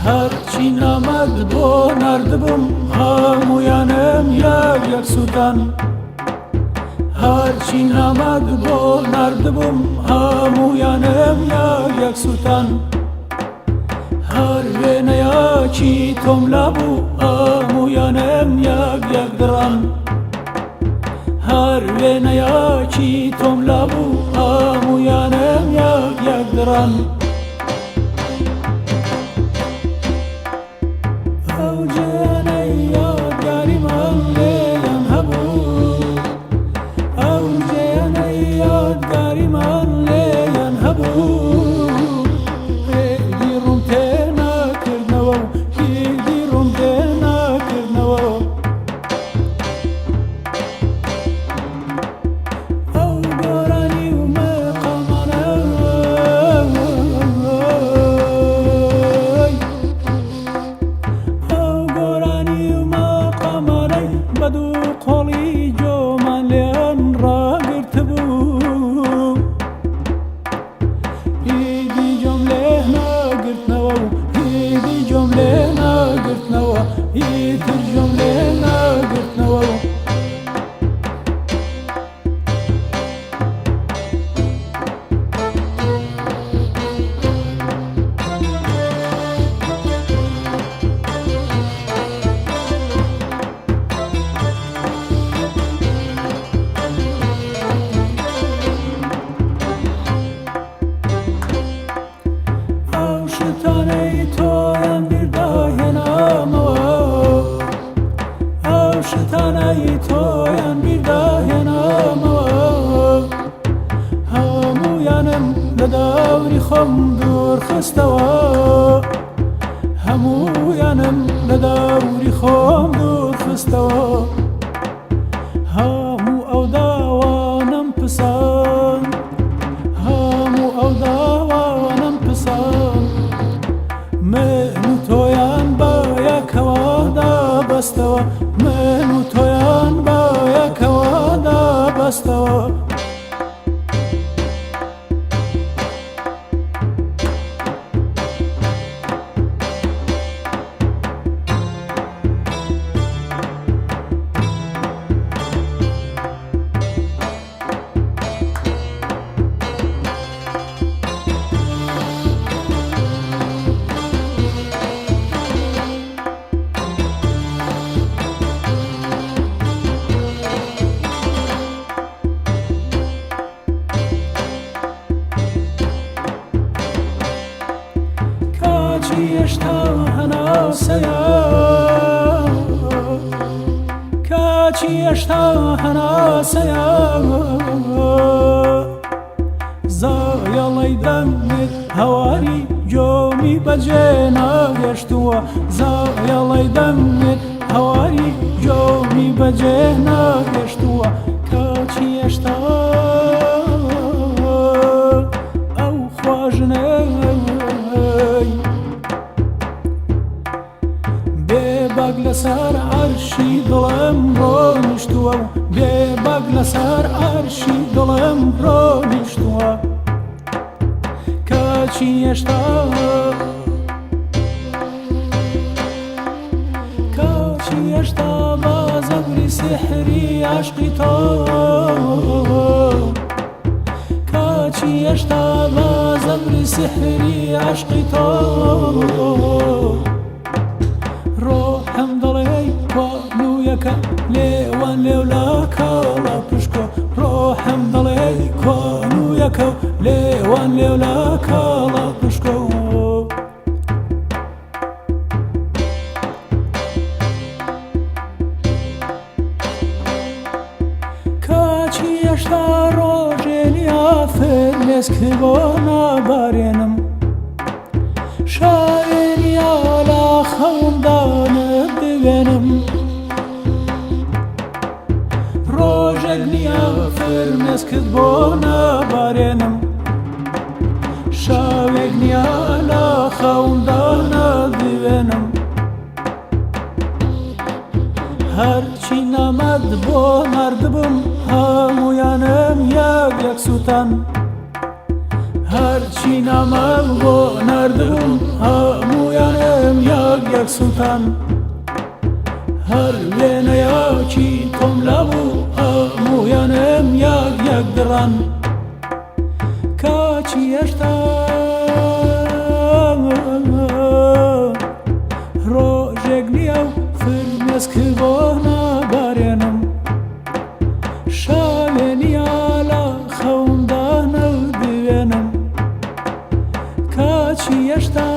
هەرچی نامەت بۆ ناردبووم هەموویانم یەک یەک سووتان. هەرچی نامەت بۆ ناردبووم هەموویانم یەک یەک سووتان. هەر وێنەیەکی تۆم لابوو هەموویانم یەک یەک دڕان. هەر وێنەیەکی تۆم لابوو هەموویانم یەک یەک دڕان. ئەو جێیانەی یادگاریمان لێیان هەبوو، ئەو جێیانەی یادگاریمان لێیان هەبوو، ئیدی ڕووم تێ ناکردنەوە و ئیدی ڕووم تێ ناکردنەوە. ئەو گۆرانی و مەقامانەی، ئەو گۆرانی و مەقامانەی بە دوو قۆڵی جۆمان لێیان ڕاگرتبوو، ئیدی جۆم لێ ناگرتنەوە و ئیدی جۆم لێ ناگرتنەوە، ئیتر جۆم لێ ناگرتنەوە و. ئەو شتانەی تۆیان بیردا هێنامەوە، ئەو شتانەی تۆیان بیردا هێنامەوە، هەموویانم لە دەوری خۆم دوور خستەوە، هەموویانم لە دەوری خۆم دوور خستەوە. هەموو ئەو داوانەم پسان، هەموو ئەو داوانەم پسان، من و تۆیان بە یەکەوە دابەستەوە، من و تۆیان بە یەکەوە دابەستەوە. کاچی هێشتا هەناسەیە، کاچی هێشتا هەناسەیە، زایەڵەی دەنگت هەواری گۆمی بەجێ ناهێشتووە، زایەڵەی دەنگت هەواری گۆمی بەجێ ناهێشتووە، کاچی هێشتا ئەو خواژنەی بێ باک لەسەر عەرشی دڵم ڕۆنیشتووە و بێ باک لەسەر عەرشی دڵم ڕۆنیشتووە، کاچی هێشتا، کاچی هێشتا بە زەبری سیحری عەشقی تۆ، کاچی هێشتا بە زەبری سیحری عەشقی تۆ، ڕۆحم دەڵێی کوانوویەکە لێوان لێو لە کاڵە پشکۆ، ڕۆحم دەڵێی کوانوویەکە و لێوان لێو لە کاڵە پشکۆ. کاچی هێشتا ڕۆژێ نییە فرمێسک بۆ نابارێنم، شاوێ نییە لە خەومدا نەتبوێنم، ڕۆژێک نییە فرمێسکت بۆ نابارێنم، شاوێک نییە لە خەومدا نەتبوێنم. هەرچی نامەت بۆ ناردبووم هەموویانم یەک یەک سووتان. هەرچی نامەم بۆ ناردبووم هەموویانم یەک یەک سووتان. هەر وێنەیەکی تۆم لابوو هەموویانم یەک یەک دڕان. کاچی هێشتا ڕۆژێک نییە و فرمێسک بۆ نابارێنم. شەوێ نییە لە خەومدا نەودوێنم. کاچی هێشتا.